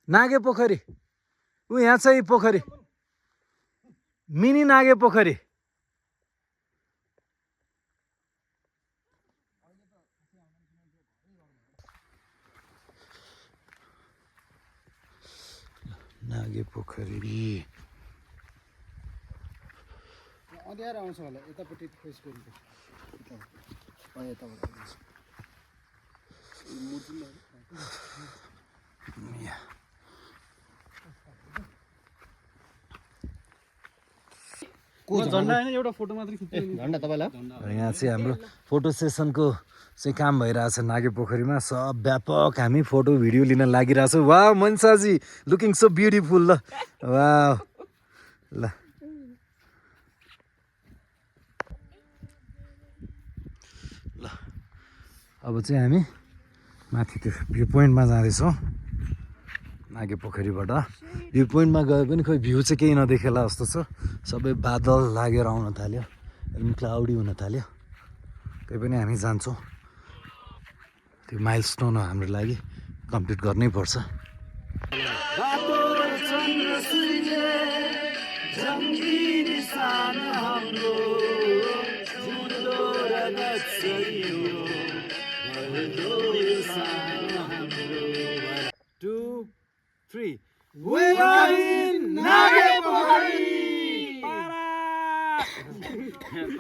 नागे पोखरी ऊ यहाँ चाहिँ पोखरी मिनी नागे पोखरी नागे पोखरी अँध्यारो आउँछ होला यतापट्टि फेस गरेको झन्डा हैन एउटा फोटो मात्रै खिच्नु झन्डा तपाईलाई यहाँ चाहिँ हाम्रो फोटो सेसनको चाहिँ काम भइरहेछ नागे पोखरीमा सब व्यापक हामी फोटो भिडियो लिन लागिरहेछौँ वाह मनसाजी लुकिङ सो ब्युटिफुल ल वाह ल ल अब चाहिँ हामी माथि त्यो भ्यू पोइन्टमा जाँदैछौँ नागे पोखरीबाट भ्यू पोइन्टमा गए पनि खोइ भ्यू चाहिँ केही नदेखेला जस्तो छ सबै बादल लागेर आउन थाल्यो एकदम क्लाउडी हुन थाल्यो त्यही पनि हामी जान्छौँ त्यो माइलस्टोन हो हाम्रो लागि कम्प्लिट गर्नै पर्छ Two, three.